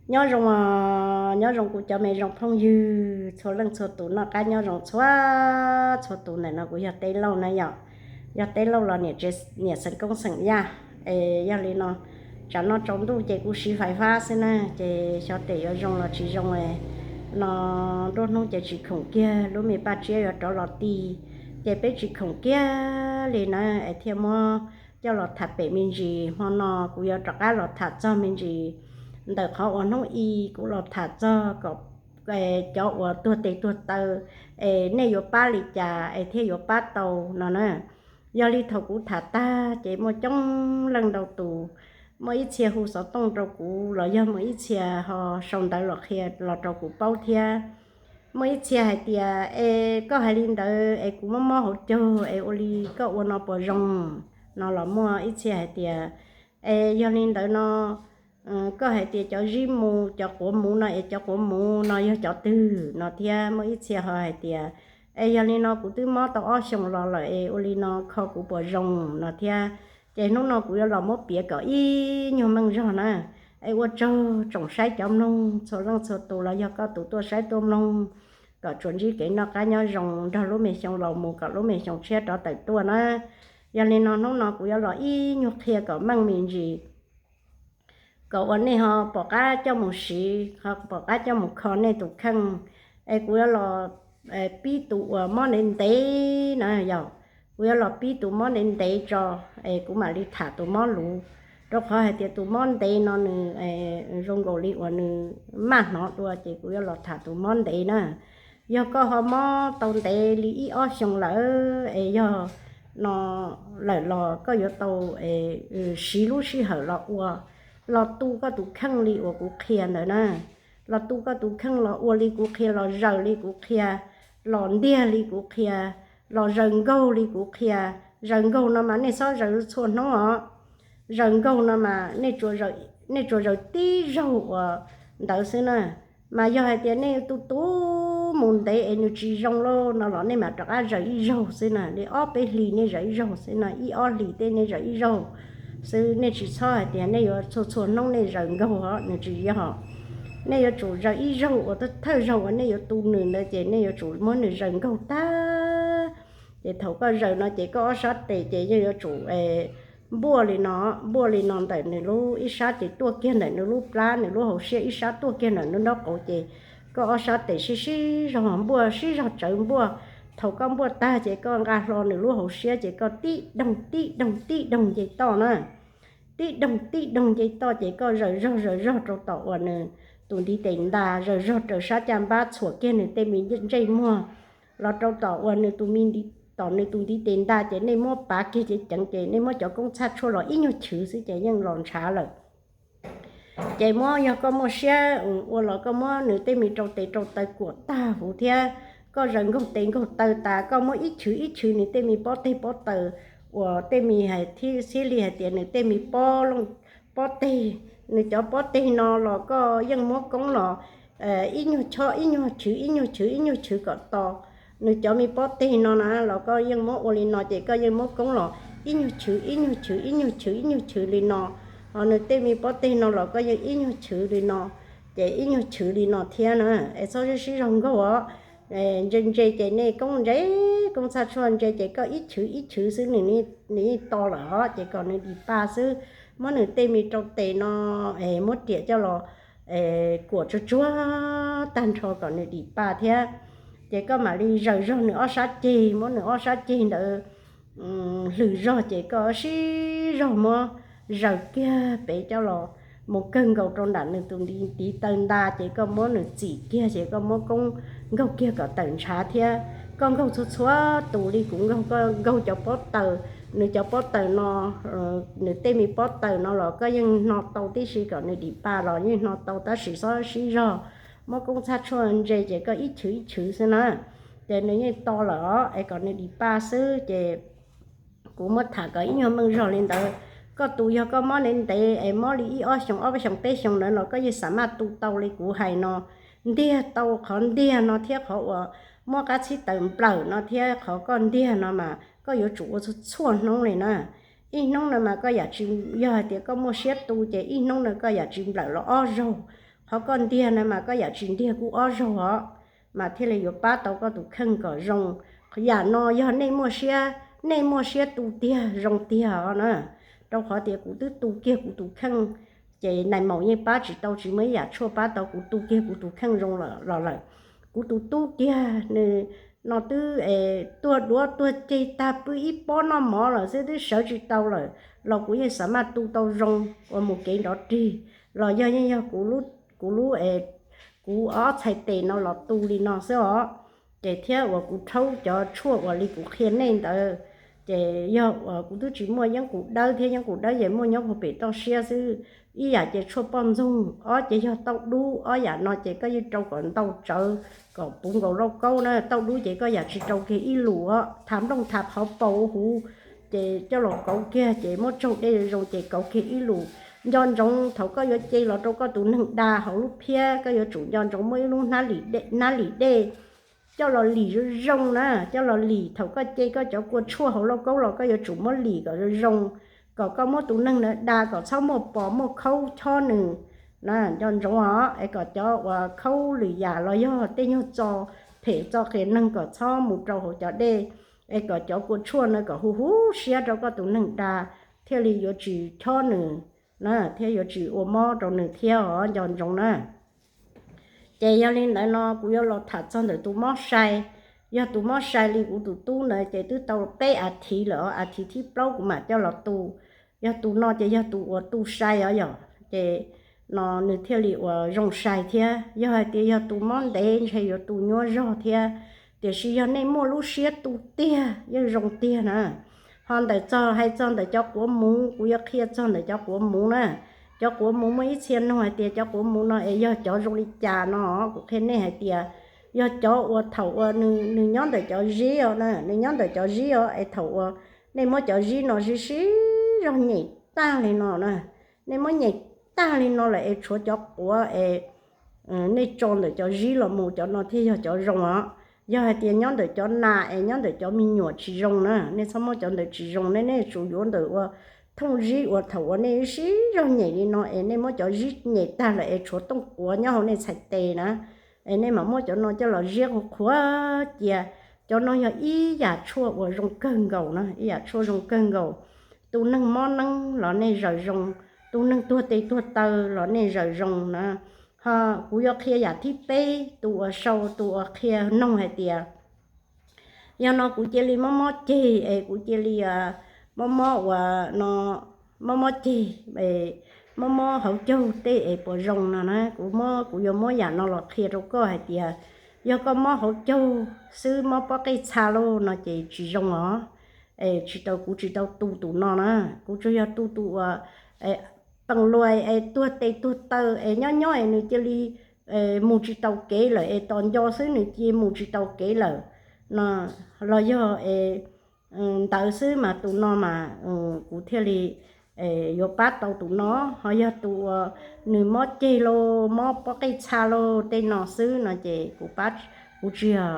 Nyob zoo, nyob zoo kuv cov me zoo phooj ywg txhua leej txhua tus, noj qab nyob zoo txhua txhua tus. Ntawm no kuv yog Teb Lauj na yom. Yog Teb Lauj los niam xeem Koob xeem Yaj. Es yog li no, tsam no tsaus ntuj ces kuv siv fais fab xwb na, ces xyov tes yuav zoo los tsis zoo no. Nruab hnub ces tsis khoom kiag, lub me paj tsiab yuav rov los ti, ces peb tsis khoom kiag li na, es thiaj muab coj los tham pem me ntsis. Hmo no kuv yuav rov qab los tham txog me ntsis ntawm qhov uas hnub i kuv los tham txog kom cov uas tuag tes tuag taw es nej yuav pab li cas es thiaj yuav pab tau no na. Yog li thaum kuv tham tag ces muaj coob leej ntau tus, muaj ib txhia hu xov tooj rau kuv los yog muaj ib txhia ho sau ntawv los qhia los rau kuv paub thiab. Muaj ib txhia hais tias, es koj hais li ntawd es kuv mob mob hauv caug es ua li koj ua no puas zoo? No los muaj ib txhia hais tias, es yog li ntawd no, koj hais tias cov zib mu, cov quav muv no es cov quav muv no yog cov twg no thiab. Muaj ib txhia ho hais tias, es yog li no kuv twb mob tau ob xyoos los lawm es ua li no kho kuv puas zoo no thiab. Ces hnub no kuv yuav los muab piav kom ib nyuag meej zog na. Es ua tsaug tsoom saib cov mloog txhua leej txhua tus los yog koj tus tuaj saib tuaj mloog, kom tsuas ntsib kev noj qab nyob zoo nrog lub me xyoo laus mus kom lub me xyoo tshiab rov tawm tuaj na. Yog li no hnub no kuv yuav los ib nyuag qhia kom meej me ntsis, kom uas nej ho pom qab coj mus siv, ho pom qab coj mus kho nej tus kheej. Es kuv yuav los pib tus uas mob ntev ntev na yom. Kuv yuav los pib tus mob ntev ntev tso, es kuv mam li tham tus mob luv, rau qhov hais tias tus mob ntev no nws zoo nkaus li uas nws maj hnov dua, ces kuv yuav los tham tus mob ntev na. Yog koj ho mob tau ntev li ib ob xyoos lawm es yog no lawm los koj yuav tau siv lub sij hawm los ua, los tu koj tus kheej li uas kuv qhia ntawd na. Los tu koj tus kheej los ua li kuv qhia, los zaws li kuv qhia, los ntiag li kuv qhia, los zaws nkaug li kuv qhia. Zaws nkaug no mas nej txhob zaws txhua hnub os. Zaws nkaug no mas nej tsuas zaws tib zaug uas ntawd xwb na. Mas yog hais tias nej tu tu mus ntev es nws tsis zoo lauj no los nej mam rov qab zaws ib zaug xwb na. Li ob peb hlis nej zaws ib zaug xwb no, ib ob hlis tej nej zaws ib zaug xwb. Nej tsis txhob hais tias nej yuav txhua txhua hnub nej zaws nkaug os, nws tsis yog. Nej yuav tsum zaws ib zaug uas thawj zaug uas nej yuav tu nws ntawd ces nej yuav tsum muab nws zaws nkaug tag. Ces thaum koj zaws no ces koj ob sab tes ces yeej yuav tsum npuaj li no, npuaj li no ntawm nws lub ib sab ces tuaj kiag ntawm nws lub plab, nws lub hauv siab ib sab tuaj kiag ntawm nws nraub qaum ces koj ob sab tes sib sib zog npuaj, sib zog tsawv npuaj. Thaum koj npuaj tag ces koj nqa hlo nws lub hauv siab ces koj tib doog tib doog tib doog nce toj na. Tib doog tib doog nce toj ces koj zaws zog zaws zog rau tom uas nws tus ntiv tes nta, zaws zog raws sab caj npab txhuam kiag nws tej me ntsej muag los rau tom uas nws tus me, tom nws tus ntiv tes nta ces nej muab pav kiag ceev ceev ces nej muab cov koob txhaj tshuaj los ib nyuag chwv xwb ces yeej los ntshav lawm. Ces muab, yog koj muaj siab ua los koj muab nws tej me rau tes rau taw kuam tag huv thiab koj zaws nkaug tes nkaug taw tas koj muab ib chwv ib chwv nws tej me pob teg pob taw uas tej me hais thiab li hais tias nws tej me pob, pob teg, nws cov pob teg no los koj yeej muab koob los ib nyuag chob ib nyuag chwv ib nyuag chwv ib nyuag chwv kom to. Nws cov me pob teg no na los koj yeej muab ua li no ces koj yeej muab koob los ib nyuag chwv ib nyuag chwv ib nyuag chwv ib nyuag chwv li no. Ho nws tej me pob teg no los koj yeej ib nyuag chwv li no, ces ib nyuag chwv li no thiab na. Es txhob sib sib zog nkaug os. Ntse ntse ces nej koob ntse, koob txhaj tshuaj ntse ces koj ib chwv ib chwv xwb nws yeej to lawm os, ces kom nws dim pa xwb. Muab nws tej me rau tes no muab riam coj los kuam tsuag tsuag tag nrho kom nws dim pa thiab. Ces koj mam li zaws zog nws ob sab ceg, muab nws ob sab ceg ntawd hlwm zog ces koj sib zog muab zaws kiag pem coj los mus kawg nkaus rau nram nws tus ntiv taw nta ces koj muab nws txim kiag ces koj muab koob nkaug kiag kom tawm ntshav thiab. Koj nkaug txhua txhua tus li kuv nkaug, koj nkaug cov pob taws, nws cov pob taws no, nws tej me pob taws no los koj yeej hno tau tib si kom nws dim pa los yeej hno tau tab sis txhob sib zog. Muab koob txhaj tshuaj ntse ces koj ib chwv ib chwv xwb na. Ces nws yeej to lawm os, es kom nws dim pa xwb ces kuv muab tham kom ib nyuag meej zog li ntawd. Koj tus yog koj mob ntev ntev es mob li ib ob xyoos ob xyoos peb xyoos ntawd los koj yeej xam maj tu tau li kuv hais no. Ntiag tau qhov ntiag no thiab qhov uas muab qab txhib taws nplawm no thiab qhov koj ntiag no mas koj yuav tsum ua txhua txhua hnub li na. Ib hnub no mas koj yam tsis, yog hais tias koj muaj siab tu ces ib hnub no koj yam tsis nplawm los ob zaug. qhov koj ntiag na mas koj yam tsis ntiag kuj ob zaug os, mas thiaj li yuav pab tau koj tus kheej kom zoo. Yam no yog nej muaj siab, nej muaj siab tu tiag zoo tiag os na. Rau qhov tias kuv twb tu kiag kuv tus kheej, ces nais maum yeej pab tsis tau, tsis muaj ib yam tshuaj pab tau, kuv tu kiag kuv tus kheej zoo los lawm. Kuv tus tub kiag nws no twb tuag duav tuag ceg tag pw ib pob noj mov lawm xwb twb sawv tsis tau lawm, los kuv yeej xav maj tu tau zoo uas mus kev nrov rig, los yog yeej yog kuv lub, kuv ob txhais tes no los tu li no xwb os. Ces thiab uas kuv rhaub cov tshuaj uas li kuv qhia nej ntawd, ces yog uas kuv twb tsis muaj yeeb qus dawb thiab, yeeb qus dawb ces muaj nyob puag pem toj siab xwb. Ib yam ces tshuaj poj ntxoog, ob ces yog tauj dub, ob yam no ces koj yeej rau kom ntau tsawv kom puv nkaus lauj kaub na. Tauj dub ces koj yam tsis rau kiag ib lus os, thav nplooj thav qhov paus huv, ces coj los kauv kiag ces muab tsaug dej zoo ces kauv kiag ib lus. Nco ntsoov thaum koj yuav ce los rau koj tus neeg da hauv lub phiab, koj yuav tsum nco ntsoov muab ib lub hnab lim dej coj los lim zoo zoo na, coj los lim. Thaum koj ce koj cov kua tshuaj hauv lauj kaub los koj yuav tsum muab lim kom zoo zoo, kom koj muab tus neeg ntawd da kom txhob muaj pos muaj khaub chob nws na. Nco ntsoov os, es kom cov uas khaub lwm yam los yog tej nyuag txo phem txo qias neeg kom txhob mus rau hauv cov dej, es kom cov kua tshuaj no kom hu huv siab rau koj tus neeg da, thiaj li yuav tsis chob nws na, thiab yuav tsis ua mob rau nws thiab os, nco ntsoov na. Ces yog li ntawd no kuv yuav los tham txog ntawm tus mob sai. Yog tus mob sai li kuv tus tub ntawd ces twb tau peb as thiv lawm os, as thiv thib plaub kuv mam coj los tu. Yog tus no ces yog tus uas tu sai os yom, ces no nws thiaj li uas zoo sai thiab. Yog hais tias yog tus mob ntev ntshe yuav tu nyuaj zog thiab, tiam sis yog nej muaj lub siab tu tiag yeej zoo tiag na. Ho ntawm txog, hais txog ntawm cov quav muv, kuv yuav qhia txog ntawm cov quav muv na. Cov quav muv muaj ib txhia nug hais tias cov quav muv no es yog cov zoo li cas no, kuv qhia nej hais tias yog cov uas thaum uas nws nyob ntawm cov zib os na, nws nyob ntawm cov zib os, es thaum uas nej muab cov zib no zib sib zog nyem tag li no na, nej muab nyem tag li no lawm es tshuav cov quav es nej tso ntawm cov zib los mus, cov no thiaj yog cov zoo os. Yog hais tias nyob ntawm cov nas es nyob ntawm cov me nyuam tsis zoo na, nej txhob muab cov ntawd tsis zoo, nej nej tsum yuav ntawm ua thooj zib uas thaum uas nej sib zog nyem li no es nej muab cov zib nyem tag lawm es tshuav tooj quav nyob hauv nej txhais tes na, es nej mam muab cov no coj los ziab qhuav qhuav cia. Cov no yog ib yam tshuaj uas zoo kawg nkaus na, ib yam tshuaj zoo kawg nkaus. Tus neeg mob neeb los nej zaws zoo, tus neeg tuag tes tuag taw los nej zaws zoo na. Ho kuv yuav qhia yam thib peb, tus uas sau, tus uas qhia noog hais tias yog no kuv cia li mob mob ceg es kuv cia li mob mob uas no, mob mob ceg, mob mob hauv caug tej es puas zoo no na. Kuv, kuv yuav muab yam no los qhia rau koj hais tias yog koj mob hauv caug xwb, mob pob qej txha lauj no ces tsis zoo os. Es tsis tau, kuv tsis tau tu tus no na, kuv tsuas yog tu tus uas pees luas es tuag tes tuag taw es nyob nyob es nws cia li mus tsis tau kev lawm es tos nco xwb nws cia mus tsis tau kev lawm no, los yog es ntawd xwb mas tus no mas kuv thiaj li yuav pab tau tus no. Ho yog tus uas nws mob ceg lauj, mob pob qej txha lauj tej no xwb no ces kuv pab, kuv tsis yog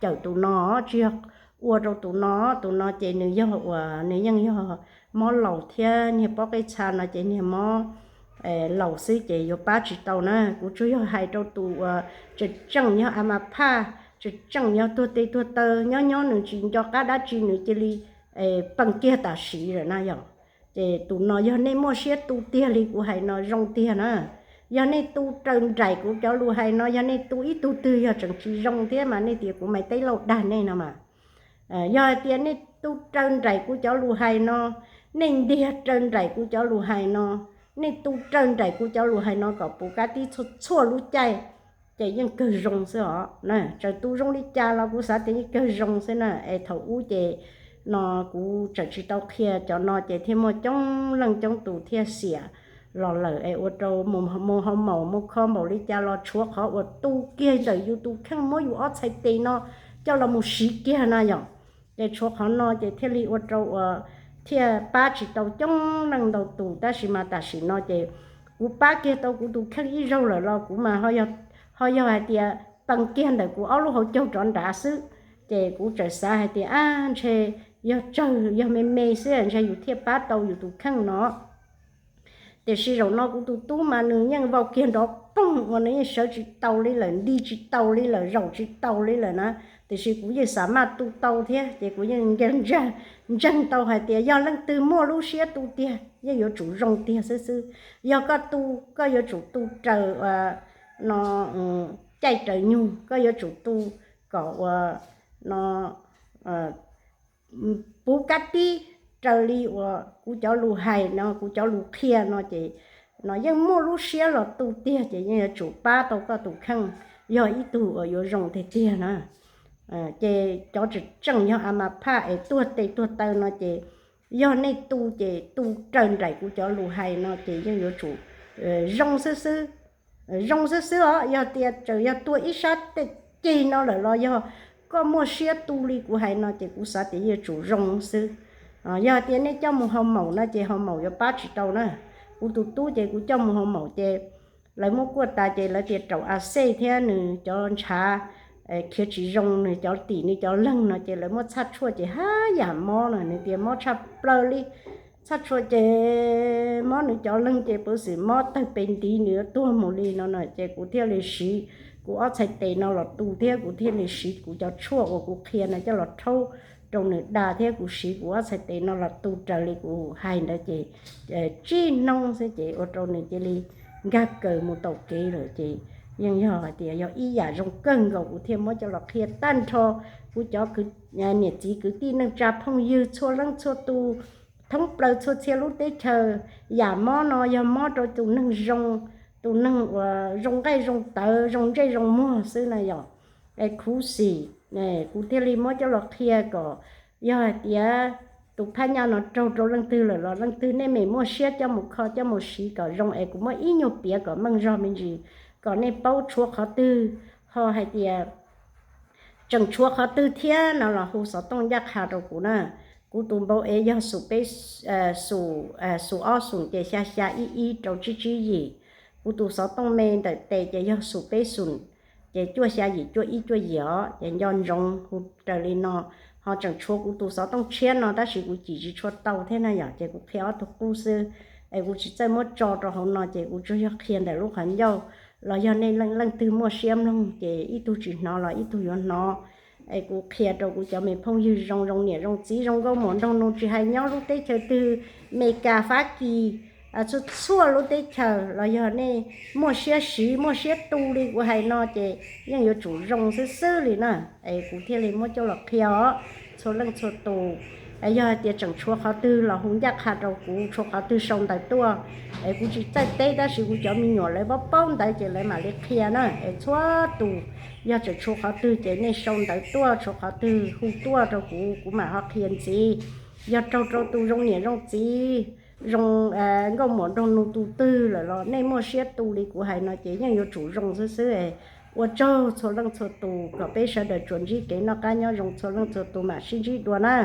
cawm tus no, tsis yog ua rau tus no. Tus no ces nws yog uas nws yeej yog mob laus thiab, niag pob qej txha no ces niag mob laus xwb ces yuav pab tsis tau na. Kuv tsuas yog hais rau tus uas tseem tseem yog a ma phaj, tseem tseem yog tuag tes tuag taw, nyob nyob nws tsis nco qab dab tsi nws cia li pees kiag tam sim lawm na yom. Ces tus no yog nej muaj siab tu tiag li kuv hais no zoo tiag na. Yog nej tu raws nraim kuv cov lus hais no, yog nej tu ib tug twg yog tseem tsis zoo thiab mas nej tias kuv Maiv Teb Lauj dag nej no mas. Yog hais tias nej tu raws nraim kuv cov lus hais no, nej ntiag raws nraim kuv cov lus hais no, nej tu raws nraim kuv cov lus hais no kom puv kab tib txhua txhua lub caij, ces yeej kawg zoo xwb os. Txawm tu zoo li cas los kuv xav tias yeej kawg zoo xwb na. Es thaum ub ces no kuv tseem tsis tau qhia cov no ces thiaj muaj coob leej coob tus thiaj xiam los lawm es ua rau mus, mus hauv maum mus kho npaum li cas los tshuav qhov uas tu kiag ntawm yus tus kheej muab yus ob txhais tes no coj los mus siv kiag na yom. Ces tshuav qhov no ces thiaj li ua rau uas thiaj pab tsis tau coob leej ntau tus. Tab sis mas tam sim no ces kuv pab kiag tau kuv tus kheej ib zaug lawm los kuv mas ho yog hais tias pees kiag ntawm kuv ob lub hauv caug rov nrad xwb. Ces kuv txawm xav hais tias ab ntshe yog tsawg yog me me xwb ntshe yus thiaj pab tau yus tus kheej no. Tiam sis zaum no kuv tus tub mas nws yeej vau kiag nrov poog uas nws yeej sawv tsis tau li lawm, nti tsis tau li lawm, zaum tsis tau li lawm na. Tiam sis kuv yeej xav maj tu tau thiab ces kuv yeej ntseeg tau hais tias yog leej twg muaj lub siab tu tiag yeej yuav tsum zoo tiag xwb xwb. Yog koj tu, koj yuav tsum tu raws no caij raws nyoog, koj yuav tsum tu kom ua no puv kab tib raws li uas kuv cov lus hais no, kuv cov lus qhia no ces no yeej muaj lub siab los tu tiag ces yeej yuav tsum pab tau koj tus kheej, yog ib tug uas yuav zoo tiag tiag na. Ces cov tseem tseem yog a ma phaj es tuag tes tuag taw no ces yog nej tu ces tu raws nraim kuv cov lus hais no ces yeej yuav tsum zoo xwb xwb. Zoo xwb xwb os. Yog tias tseem yog tuag ib sab ceg no lawm los yog koj muaj siab tu li kuv hais no ces kuv xav tias yuav tsum zoo xwb. Yog tias nej coj mus hau maum no ces hau maum yuav pab tsis tau na. Kuv tus tub ces kuv coj mus hau maum ces lawv muab kuaj tas ces lawv tias raum a xej thiab nws cov ntshav khiav tsis zoo, nws cov tim nws cov leeg no ces lawv muab txhaj tshuaj ces haj yam mob no, nws tias mob tshaj plaws li. Txhaj tshuaj ces mob nws cov leeg ces puv xwm mob tawg pes ntiv nws yuav tuag mus li no na. Ces kuv thiaj li siv kuv ob txhais tes no los tu thiab kuv thiaj li siv kuv cov tshuaj uas kuv qhia no coj los rhaub rau nws da thiab kuv siv kuv ob txhais tes no los tu raws li kuv hais ntawd ces tsib hnub xwb ces ua rau nws cia li nkag kaws mus taus kev lawm. Ces yeej yog hais tias yog ib yam zoo kawg nkaus kuv thiaj muab coj los qhia tag nrho kuv cov niam txiv kwv tij neej tsa phooj ywg txhua leej txhua tus thoob plaws txhua txhia lub teb chaws. Yam mob no yog mob rau tus neeg zoo, tus neeg uas zoo nqaij zoo tawv zoo ntsej zoo muag xwb na yom. Es khuv xim, kuv thiaj li muab coj los qhia kom yog hais tias tus phab nyaj no raug rau leej twg lawm los leej twg nej me muaj siab coj mus kho coj mus siv kom zoo es kuv muab ib nyuag piav kom meej zog me ntsis kom nej paub tshuav qhov twg, ho hais tias tseem tshuav qhov twg thiab no los hu xov tooj ncaj qha rau kuv na. Kuv tus npau ev yog xum peb, xum ob xum ces xya xya ib ib rau tsib tsib yim. Kuv tus xov tooj me ntawm tes ces yog xum peb xum ces cuaj xya yim cuaj ib cuaj yim os. Ces nco ntsoov hu raws li no. Ho tseem tshuav kuv tus xov tooj tshiab no tab sis kuv cim tsis tshua tau thiab na yom, ces kuv qhia ob tug qub xwb es kuv tsis txawj muab tso rau hauv no ces kuv tsuas yog qhia ntawm lub qhov ncauj los yog nej leej twg muaj siab mloog ces ib tug tsis hnov los ib tug yuav hnov. Es kuv qhia rau kuv cov me phooj ywg zoo zoo niam zoo txiv zoo nkauj muam nraug nus tsis hais nyob lub teb chaws twg, Meskas, Fab Kis, txhua txhua lub teb chaws los yog nej muaj siab siv muaj siab tu li kuv hais no ces yeej yuav tsum zoo xwb xwb li na. Es kuv thiaj li muab coj los qhia os txhua leej txhua tus. Yog hais tias tseem tshuav qhov twg los hu ncaj qha rau kuv, tshuav qhov twg sau ntawv tuaj es kuv tsis txawj teb tab sis kuv cov me nyuam lawv paub paub ntawv ces lawv mam li qhia na. Es txhua tus yog tseem tshuav qhov twg ces nej sau ntawv tuaj, tshuav qhov twg hu tuaj rau kuv, kuv mam ho qhia ntxiv. Yog raug rau tus zoo niam zoo txiv, zoo nkauj muam nraug nus tus twg lawm los nej muaj siab tu li kuv hais no ces yeej yuav tsum zoo xwb xwb. Ua tsaug txhua leej txhua tus, kom peb sawv daws tsuas ntsib kev noj qab nyob zoo txhua leej txhua tus, mam sib ntsib dua na.